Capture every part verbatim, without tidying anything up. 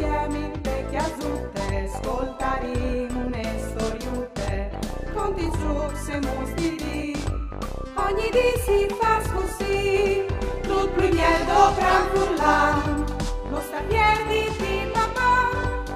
Insiemi inte cjasute, scoltarìn une storiute, conti, trucs e mustirii. Ogni dì si fâs cussì, dut plui biel doprant furlan. No sta pierditi, mamà,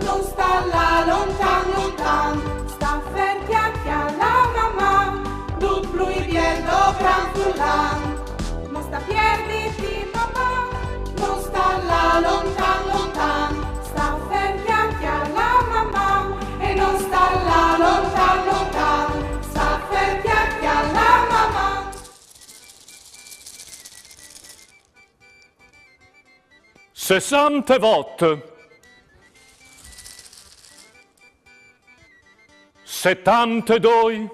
no sta lâ lontan, lontan. Sta fer cjale a la mamà, dut plui biel doprant furlan. No sta pierditi, mamà, no sta lâ lontan, lontan. Sta fer cjale a la mamà e no sta lâ lontan, lontan. Sta fer cjale a la mamà. Sessantevot. Setantedoi.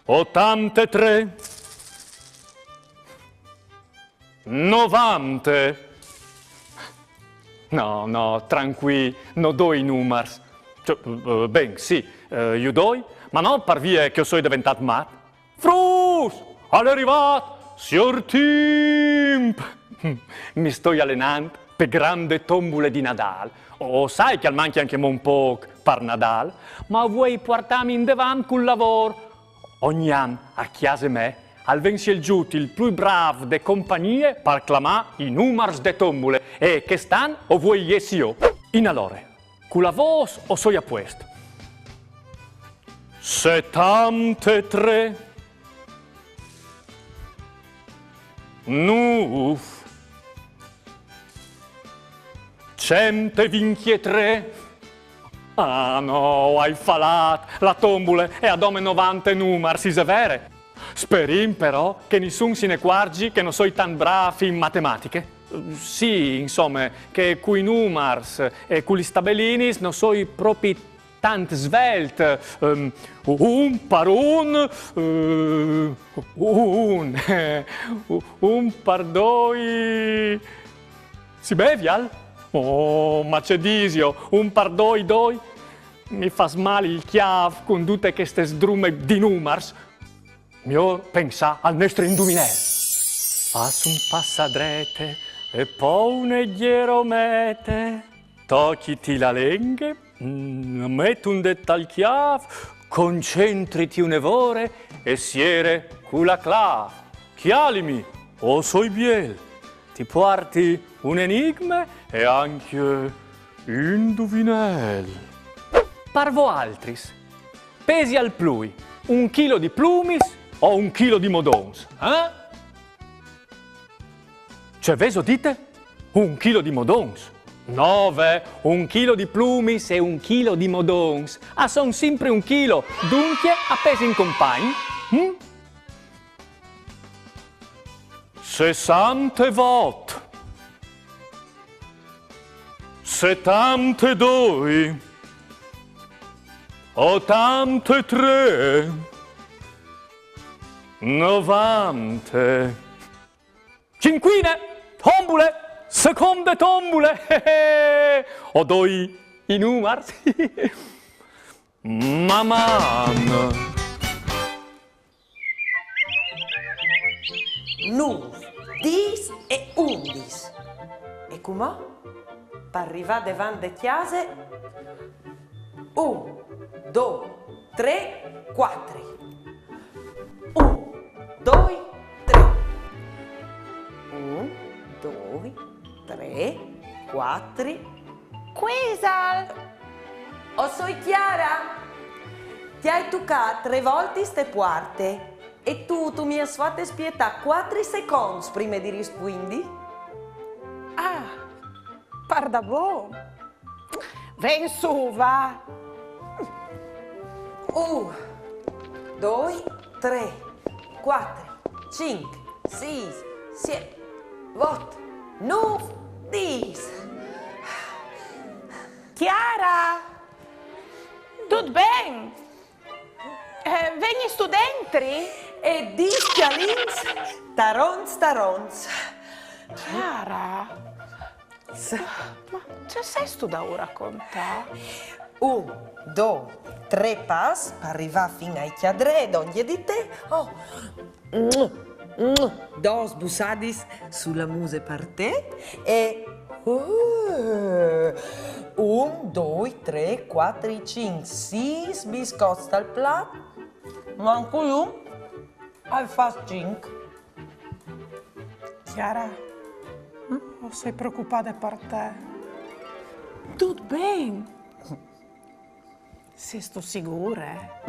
Otantetrê. Novante. No, no, trancuîi, no doi i numars. Cioè, eh, ben, sì, eh, ju doi, ma no par vie che o soi deventât mat. Fruts! Al è rivât siôr Timp! Mi stoi alenant pe grande tombule di Nadâl. O sai che al mancje ancjemò un pôc par Nadâl, ma o vuei puartâmi indevant cul lavôr. Ogni an, a cjase mê, al ven sielzût il plui brâf de compagnie par clamâ i numars de tombule, e chest an o vuei jessi jo. In alore, cu la vôs o soi a puest. Setantetrê. Nûf. Cent e vincjetrê. Ah, no, o ai falât. La tombule e à dome novante numars, isal vêr? Sperìn però che nissun si inacuarzi che no soi tant brâf in matematiche. Sì, insome, che cui numars e cu lis tabelinis no soi propit tant svelt. Ehm, un par un, eh, un, un par doi. Si bevial? Oh, ma ce disio, un par doi, doi? Mi fâs mâl il cjâf cun dute cheste sdrume di numars. Miôr pensâ al nestri induvinel. Fâs un pas a drete e po une gjeromete. Tocjiti la lenghe, mm, met un dêt tal cjâf, concentriti une vore e siere cu la clâf. Cjalimi, o soi biel. Ti puarti un enigme e ancje un induvinel. Par voaltris, pesial plui un chilo di plumis o un chilo di modons, eh? Ce vêso dite? Un chilo di modons? No, ve, un chilo di plumis e un chilo di modons a son simpri un chilo, duncje a pesin compagn, hm? Sessantevot. Setantedoi. Otantetrê. Novante. Cincuine, tombule, seconde tombule. O doi i numars. Maman! Nûf, dîs e undis. E cumò, par rivâ devant de cjase, un, doi, trê, cuatri. Un, doi, trê. Un, doi, trê, cuatri. Cui isal? O soi Chiara. Ti ai tucât trê voltis te puarte. E tu, tu mi âs fat spietâ cuatri seconts prime di rispuindi? Ah, pardabon? Ven sù, va. Un, doi, trê, cuatri, cinc, sîs, siet, vot, nûf, dîs. Chiara! Dut ben? Eh, vegnistu dentri? E dîs cjalins, taronts, taronts. Chiara, ma ce sêstu daûr a contâ? Un, doi, trê pas par rivâ fin ae cjadree dongje di te. Oh. Dos bussadis su la muse par te e... Uh, un, doi, trê, cuatri, cinc, sîs biscots tal plat. Mancul un al fâs cinc. Chiara, o soi preocupade par te. Dut ben? Sêstu sigure?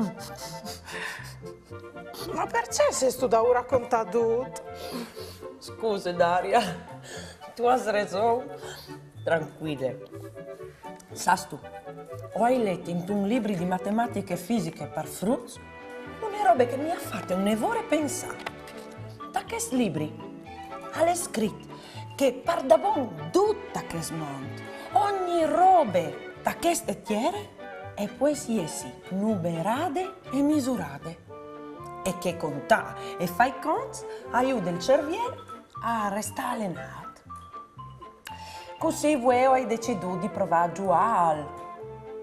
Ma parcè sêstu daûr a contâ dut? Scuse, Daria, tu âs reson. Trancuile. Sâstu, o ai let intun libri di matematiche e fisiche par fruts une robe che mi à fate une vore pensâ. Ta chest libri al è scrit che pardabon dut ta chest mont, ogni robe ta cheste tiere, e pues jessi numerade e misurade, e che contâ e fâ i conts al jude il cerviel a restâ alenât. Cussì vuê o ai decidût di provâ a zuiâ al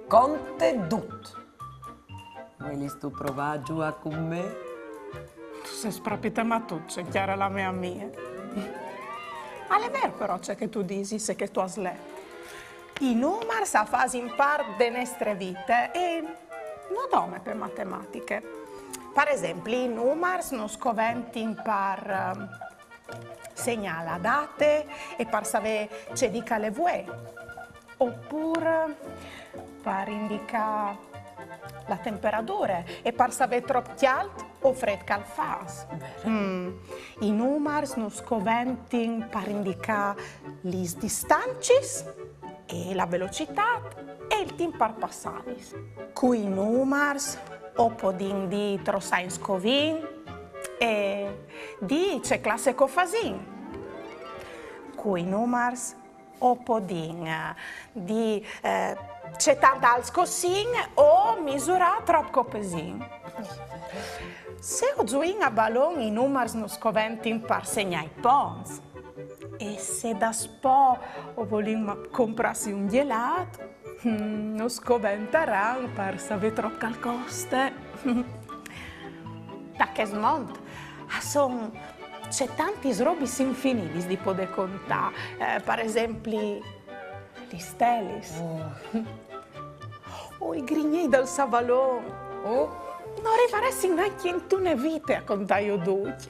Conte dut. Vuelistu provâ a zuiâ cun me? Tu sês propit matuce, Chiara, la mê amie. Al è vêr però ce che tu disis e che tu âs let. I numars a fasin part de nestre vite e no dome pe matematiche. Par esempli, i numars nus coventin par, ehm, segnâ la date e par savê ce dì che al è vuê, opûr par indicâ la temperadure e par savê trop cjalt o frêt che al fâs. Vere. Mm. I numars nus coventin par indicâ lis distancis e la velocitât e il timp par passâlis. Cui numars o podìn dî trops agns che o vin e dî ce classe che o fasìn. Cui numars o podìn, eh, dî, eh, ce tant alts che o sin o misurâ trop che o pesìn. Se o zuìn a balon, i numars nus coventin par segnâ i ponts. E se daspò o volìn ma-, comprâsi un gjelât, mm, nus coventaran par savê trop che al coste. Ta chest mont a son cetantis robis infinidis di podê contâ. Eh, par esempli, lis stelis. Oh. O i grignei dal savalon. Oh. No rivaressin nancje intune vite a contâju ducj.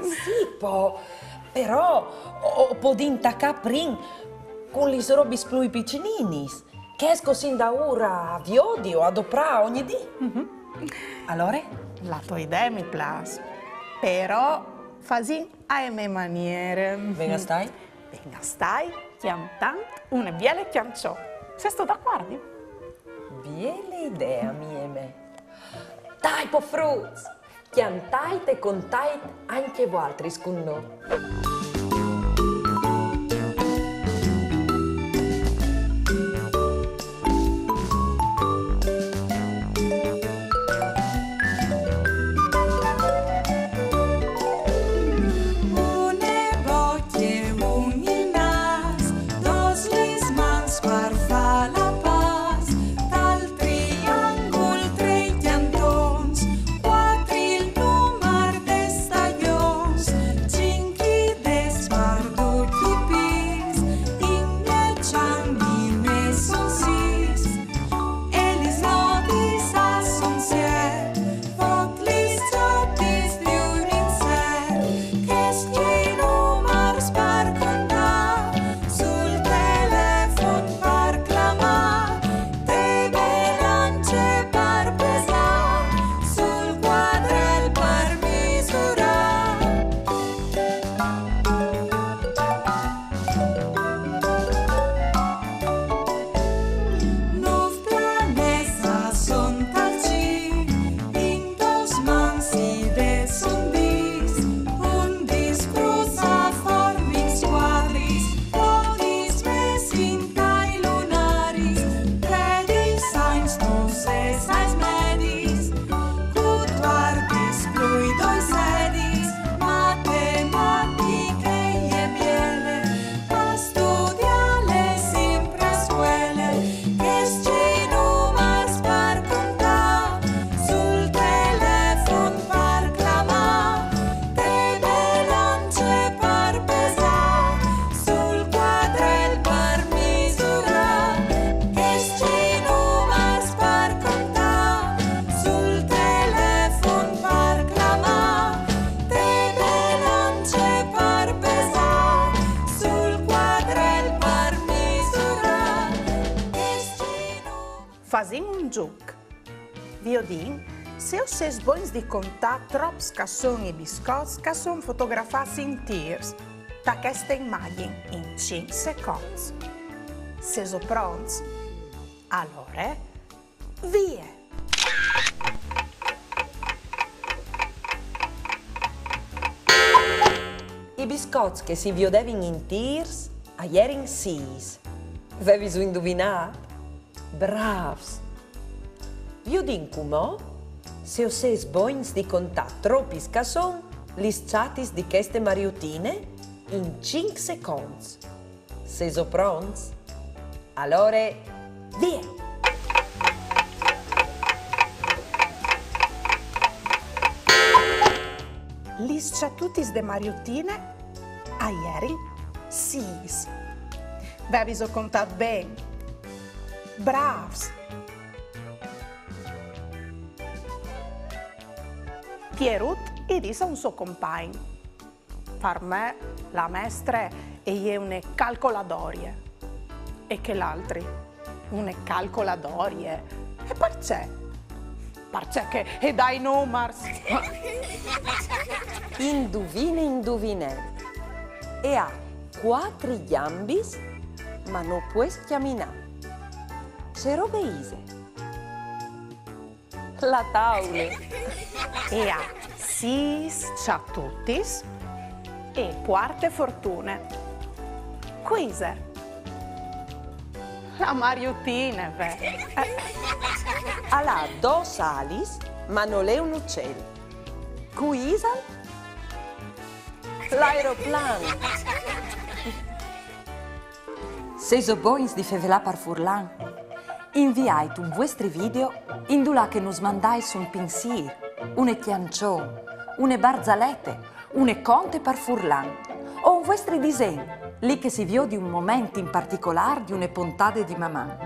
Sì, po, però o, o podìn tacâ prin cun lis robis plui piçininis, chês che o sin daûr a viodi o a doprâ ogni dì. Mhm. Alore? La tô idee mi plâs, però fasìn ae mê maniere. Ven a stâi? Ven a stâi cjantant une biele cjançon. Sêstu dacuardi? Biele idee, amie mê. Dai, po fruts! Cjantait e contait ancje voaltris cun nô. Une bocje, un il nâs, dôs lis mans par fâ la pâs, tal triangul trê cjantons, cuatri il numar des stagjons, cinc i Fasìn un zûc. Viodìn se o sês bogns di contâ trops che a son i biscots che a son fotografâts intîrs ta cheste imagjin in cinc seconts. Sêso pronts? Alore, vie! I biscots che si viodevin intîrs a jerin sîs. Veviso induvinât? Brâfs! Viodìn cumò se o sês bogns di contâ tropis che a son lis çatis di cheste mariutine in cinc seconts. Sêso pronts? Alore, vie! Lis çatutis de mariutine a jerin sîs. Veviso contât ben? Brâfs! Pierut i dîs a un so compagn: Par me la mestre e je une calcoladorie. E chel altri: une calcoladorie? E parcè? Parcè che e dà i numars. Induvine, induvine. E à cuatri gjambis, ma no pues cjaminâ. Ce robe ise? La taule. E à sîs çatutis e puarte fortune. Cui ise? La mariutine, ve. Al à dôs alis, ma nol è un ucel. Cui isal? L'aeroplan. Sêso bogns di fevelâ par furlan? Inviait un vuestri video indulà che nus mandais un pinsîr, une cjançon, une barzalete, une conte par furlan, o un vuestri disen, li che si viodi un moment in particolâr di une pontade di Maman.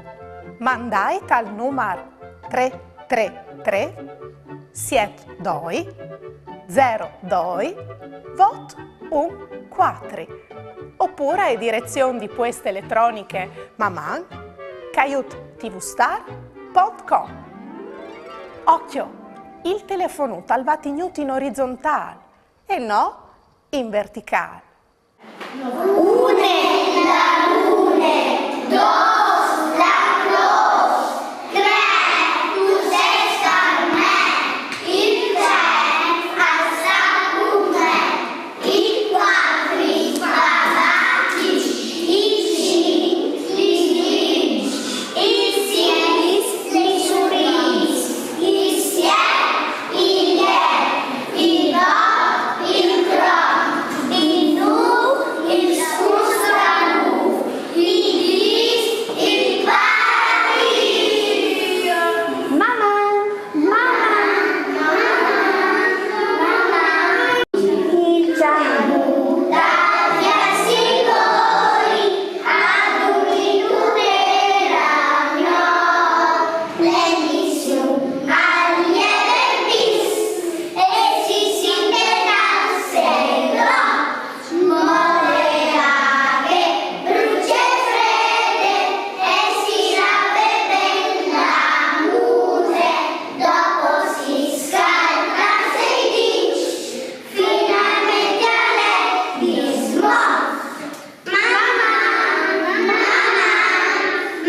Mandait al numar trê trê trê siet doi zero doi vot un cuatri, opûr ae direzion di pueste eletroniche maman caiut tvstar pont com. Ocjo, il telefonut al va tignût in orizontâl e no in verticâl. Une, la lune, dôs, la crôs, trê, tu sês par me, il cent al sta cun me, i cuatri, i babats, i cinc, i dîs, i sies, lis surîs, i siet, i viet, i vot, i tront, i nûf, il scus stranûf, i dîs, il paradîs. Maman! Maman! Maman! Maman! Il ciambut dal viazzidori, a durmî tute la gnot, l'emissiun al jere bis, e si sinteve dal sedro. Mole aghe, brucie frede, e si lave ben la muse, dopo si scalde i dîts, finalmentri al è dismort. Maman! Maman!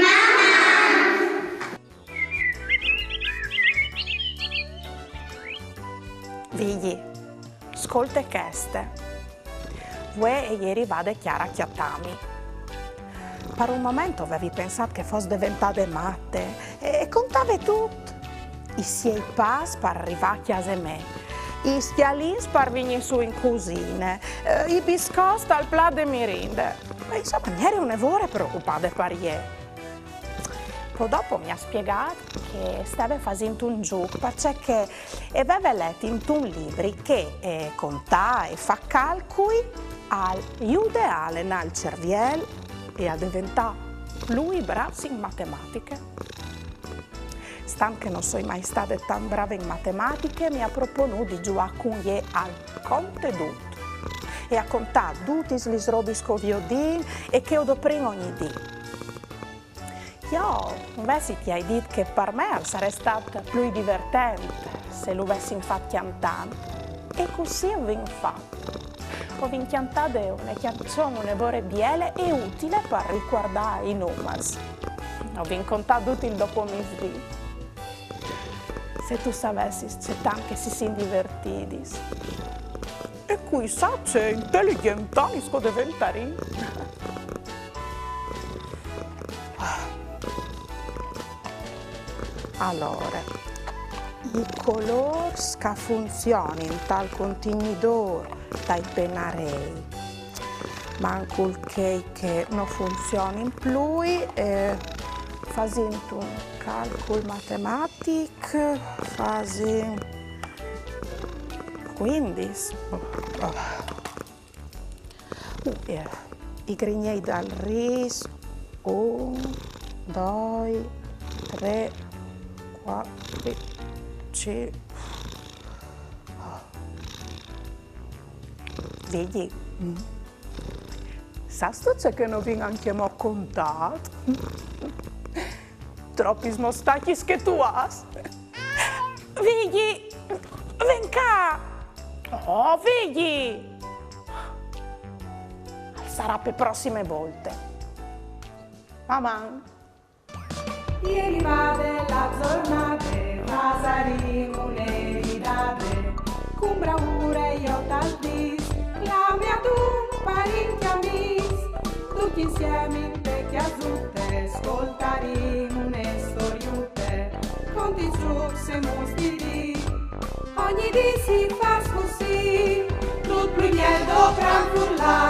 Maman! Vigji, scolte cheste. Vuê e je rivade Chiara a cjatâmi. Par un moment o vevi pensât che e fos deventade mate e, e contave dut. I siei pas par rivâ a cjase mê, i scjalins par vignî sù in cusine, eh, i biscots tal plat de mirinde. E insome, mi jeri une vore preocupade par jê. Po dopo mi à spiegât che e steve fasint un zûc, parcè che e veve let intun libri che, eh, contâ e fâ calcui al jude a alenâ il cerviel e a deventâ plui brâfs in matematiche. Stant che no soi mai stade tant brave in matematiche, mi à proponût di zuiâ cun jê al Conte dut e a contâ dutis lis robis che o viodìn e che o doprìn ogni dì. Jo, invezit, i ai dit che par me al sarès stât plui divertent se lu vessin fat cjantant. E cussì o vin fat. O vin cjantade une cjançon une vore biele e utile par ricuardâ i numars. O vin contât dut il dopomisdì. Se tu savessis ce tant che si sin divertidis. E cui sa ce inteligjentâts che o deventarìn. Alore, i colôrs che a funzionin tal contignidôr dai penarei, mancul chei che no funzionin plui, e fasint un calcul matematic, fasint cuindis. Uh, eh, i grignei dal rîs, un, doi, trê, cuatri, cinc. Vigji, sâstu ce che no vin ancjemò contât? Tropis mostacjis che tu âs. Vigji, ven ca! Oh, Vigji! Al sarà pe prossime volte. Maman! E rivade la zornade, fasarìn une ridade, cun braure jo tal dîs, clamiadun par incjamîs, ducj insiemi inte cjasute, scoltarìn une storiute, contis, zûcs e mustiris. Ogni dì si fâs cussì, dut plui biel dopran furlan,